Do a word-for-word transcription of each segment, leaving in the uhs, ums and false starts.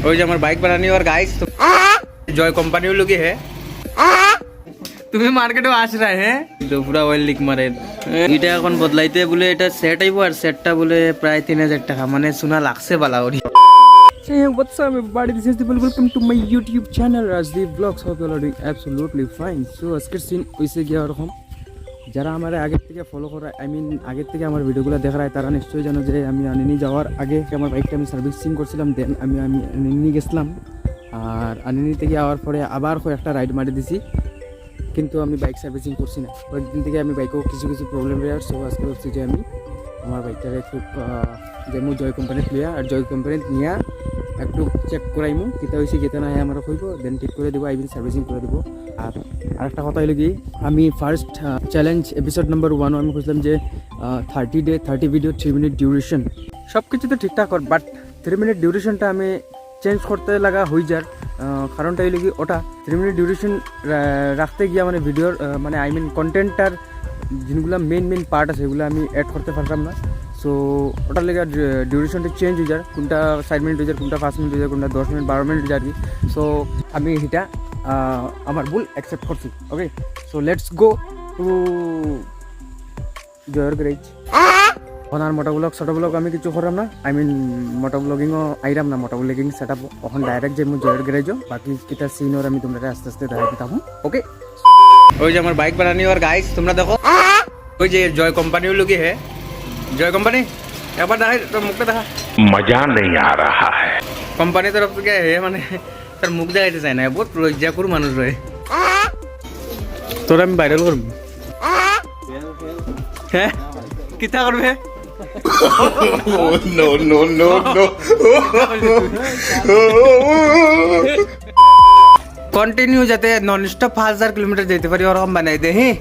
ওই যে আমার বাইক বানানি, আর গাইস, জয় কোম্পানিও লোকে হে। তুমি মার্কেটে আস রা হে, তো পুরা অয়েল লিক মারে। এটা এখন বদলাইতে বলে, এটা সেট আইবো, আর সেটটা বলে প্রায় তিন হাজার টাকা, মানে সোনা লাগছে বালা করি। Hey, what's up, everybody? This is Dipal. Welcome to my YouTube channel, Rajdeep Vlogs. Hope you all are doing absolutely fine. So, আজকের সিন হইছে গিয়া ওরকম, যারা আমার আগের থেকে ফলো করা, আই মিন, আগের থেকে আমার ভিডিওগুলো দেখা রায়, তারা নিশ্চয়ই জানো যে আমি আনিনি যাওয়ার আগে আমার বাইকটা আমি সার্ভিসিং করছিলাম, দেন আমি আমি আনিনি গেছিলাম। আর আনিনি থেকে আওয়ার পরে আবার কয়েকটা রাইড মারি দিছি, কিন্তু আমি বাইক সার্ভিসিং করছি না। কয়েকদিন থেকে আমি বাইকও কিছু কিছু প্রবলেম রয়ে আসছে। আজকে ভাবছি যে আমি আমার বাইকটারে একটু, আহ, যাইমু জয় কোম্পানিত লইয়া, আর জয় কোম্পানিত নিয়া একটু চেক করাইমু, কিতা হয়েছে কিতা না হয় আমরা কইবো, দেন ঠিক করে দেবো, আই মিন সার্ভিসিং করে দেবো। আর আরেকটা কথা হইলো কি, আমি ফার্স্ট চ্যালেঞ্জ এপিসোড নাম্বার ওয়ানও আমি কইছিলাম যে thirty day, thirty video, three minute duration, সব কিছু তো ঠিকঠাক কর, বাট থ্রি মিনিট ডিউরেশনটা আমি চেঞ্জ করতে লাগা হয়ে যার। আহ, কারণটা হইলো কি, ওটা থ্রি মিনিট ডিউরেশন রাখতে গিয়া মানে ভিডিওর, আহ, মানে আই মিন কন্টেন্টটার যেগুলো মেইন মেইন পার্ট আছে, এগুলো আমি অ্যাড করতে পারতাম না। সো ওটার লেগে ডিউরেশনটা চেঞ্জ হয়ে যার, কোনটা চার মিনিট হয়ে যার, কোনটা পাঁচ মিনিট হয়ে যার, কোনটা দশ মিনিট, বারো মিনিট হয়ে যার আর কি। সো আমি এটা, আহ, আমার ভুল অ্যাকসেপ্ট করছি। ওকে, সো লেটস গো টু জয়র গ্যারেজ। এখন আর মোটো ব্লগ, ছোটো ব্লগ আমি কিছু করলাম না, আই মিন মোটো ব্লগিংও আইরাম না, মোটো ব্লগিং সেট আপ। এখন ডাইরেক্ট যাইমু জয়র গ্যারেজও, বাকি কিতা সিন ওর আমি তোমরা আস্তে আস্তে দেখাই দিতাম। ওকে, ওই যে আমার বাইক বানানি, আর গাইস তোমরা দেখো, ওই যে জয় কোম্পানিও লোকে হে, জয় কোম্পানি, একবার দেখাই তোর মুখটা দেখা। मजा नहीं आ रहा है। কোম্পানির তরফ থেকে হে মানে তার মুখ দেখাইতে চায় না, বহুত লজ্জাকুর মানুষ রয়ে। তোর আমি ভাইরাল করবো। হ্যাঁ, কিতা করবে? No, no, no, no। Continue যাতে নন স্টপ পাঁচ হাজার কিলোমিটার যেতে পারি, ওরকম বানাই দে, হ্যাঁ।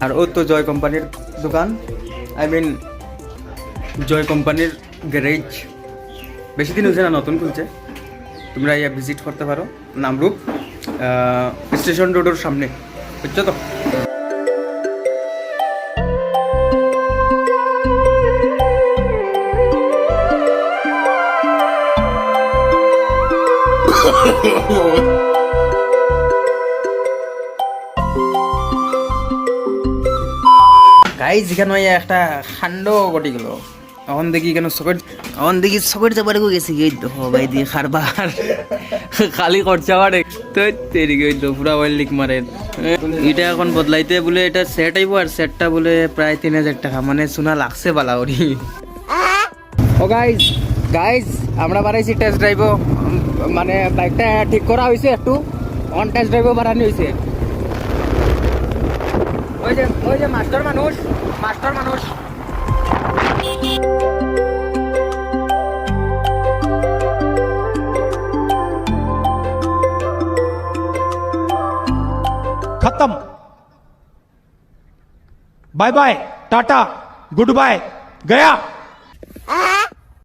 আর ও তো জয় কোম্পানির দোকান, আই মিন জয় কোম্পানির গ্যারেজ। বেশি দিন হয়েছে না, নতুন খুলছে, তোমরা ইয়া ভিজিট করতে পারো। নামরূপ, আহ, স্টেশন রোডের সামনে, বুঝছো তো? গাইস, এখানে ওই একটা কাণ্ড ঘটি গেল। এখন দেখি কেন চকুর, এখন দেখি চকুর চাপারে গেছে কি, ওই তো, ও ভাই, দিয়ে কারবার। খালি খরচা বাড়ে। তো তেরি গই তো পুরা অয়েল লিক মারে। এটা এখন বদলাইতে বলে, এটা সেট আইবো, আর সেটটা বলে প্রায় তিন হাজার টাকা, মানে সোনা লাগছে বালা করি। ও গাইস, গাইস, আমরা বাড়াইছি টেস্ট ড্রাইভও, মানে বাইকটা ঠিক করা হয়েছে একটু, অন টেস্ট ড্রাইভও বাড়ানি হয়েছে। ওই যে, ওই যে মাস্টার মানুষ, মাস্টার মানুষ। खत्म। Bye bye, tata, goodbye, गया।